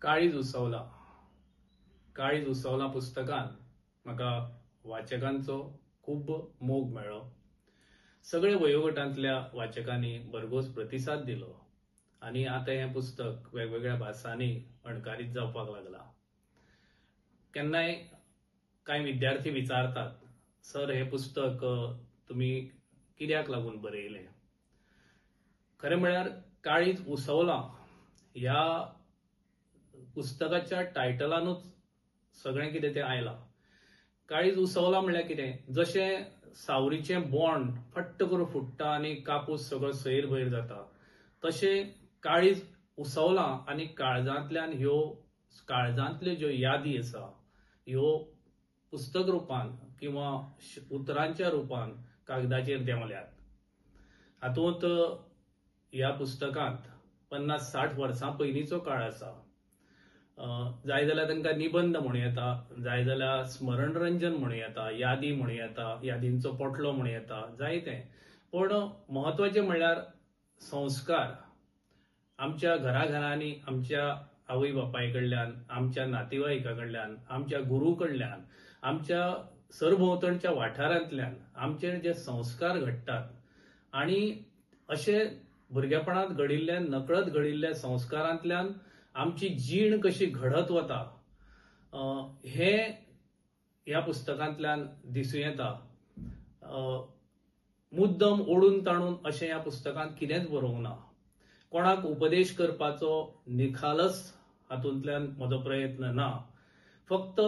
काळीज उसवलां. काळीज उसवलां पुस्तकान म्हाका वाचकांचो खूब मोग मेळ्ळो. सगळे वयोगटांतल्या वाचकांनी भरघोस प्रतिसाद दिलो आनी आतां हें पुस्तक वेगवेगळ्या भासांनी अणकारीत जावपाक लागलां. केन्नाय कांय विद्यार्थी विचारतात, सर हें पुस्तक तुमी कित्याक लागून बरयलें? खरें म्हळ्यार काळीज उसवलां ह्या पुस्तकाच्या टायटलानूच सगळें कितें तें आयलां. काळीज उसवलां म्हणल्यार कितें, जशें सावरीचें बोंड फट्ट करून फुट्टा आनी कापूस सगळो सैर भैर जाता, तशें काळीज उसवलां आनी काळजांतल्यान ह्यो काळजांतल्यो ज्यो यादी आसा ह्यो पुस्तक रुपान किंवा उतरांच्या रुपान कागदाचेर देंवल्यात. हातूंत ह्या पुस्तकांत 50-60 वर्सां पयलींचो काळ आसा. जाय जाल्यार तांकां निबंद म्हणूं येता, जाय जाल्यार स्मरणरंजन म्हणूं येता, यादी म्हणूं येता, यादींचो पोटलो म्हणूं येता, जायतें. पूण म्हत्वाचें म्हणल्यार संस्कार आमच्या घराघरांनी आमच्या आवय बापाय कडल्यान, आमच्या नातेवाईका कडल्यान, आमच्या गुरू कडल्यान, आमच्या सरभोंवतणच्या वाठारांतल्यान आमचेर जे संस्कार घडटात आनी अशे भुरगेपणांत घडिल्ल्या नकळत घडिल्ल्या संस्कारांतल्यान आमची जीण कशी घडत वता हें ह्या पुस्तकांतल्यान दिसूं येता. मुद्दम ओडून ताणून अशें ह्या पुस्तकांत कितेंच बरोवंक ना. कोणाक उपदेश करपाचो निखालस हातूंतल्यान म्हजो प्रयत्न ना. फक्त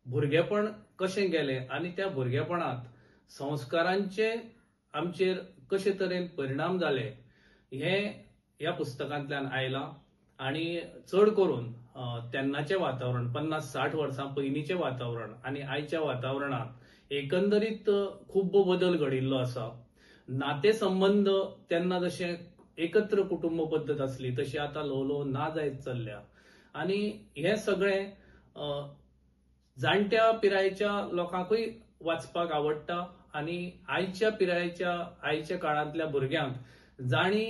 भुरगेपण कशें गेलें आनी त्या भुरगेपणांत संस्कारांचे आमचेर कशे तरेन परिणाम जाले हें ह्या पुस्तकांतल्यान आयलां. आनी चड करून तेन्नाचें वातावरण, 50-60 वर्सां पयलींचें वातावरण आनी आयच्या वातावरणांत एकंदरीत खूब बदल घडिल्लो आसा. नाते संबंद तेन्ना जशें एकत्र कुटुंब पद्दत आसली तशी आतां ल्हव ल्हव ना जायत चल्ल्या आनी हें सगळें जाणट्या पिरायेच्या लोकांकूय वाचपाक आवडटा आनी आयच्या पिरायेच्या आयच्या काळांतल्या भुरग्यांक जांणी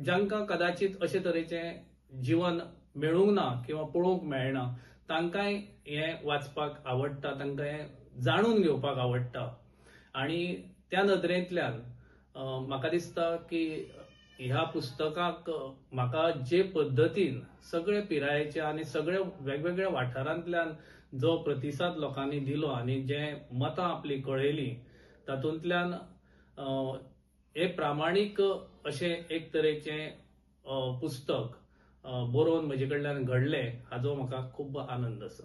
जांकां कदाचित अशे तरेचें जीवन मेळूंक ना किंवा पळोवंक मेळना तांकांय हें वाचपाक आवडटा, तांकां हें जाणून घेवपाक आवडटा. आनी त्या नदरेंतल्यान म्हाका दिसता की ह्या पुस्तकाक म्हाका जे पद्दतीन सगळे पिरायेच्या आनी सगळे वेगवेगळ्या वाठारांतल्यान जो प्रतिसाद लोकांनी दिलो आनी जे मतां आपली कळयली तातूंतल्यान हे प्रामाणीक अशें एक तरेचें पुस्तक बरोवन म्हजे कडल्यान घडलें हाजो म्हाका खूब आनंद आसा.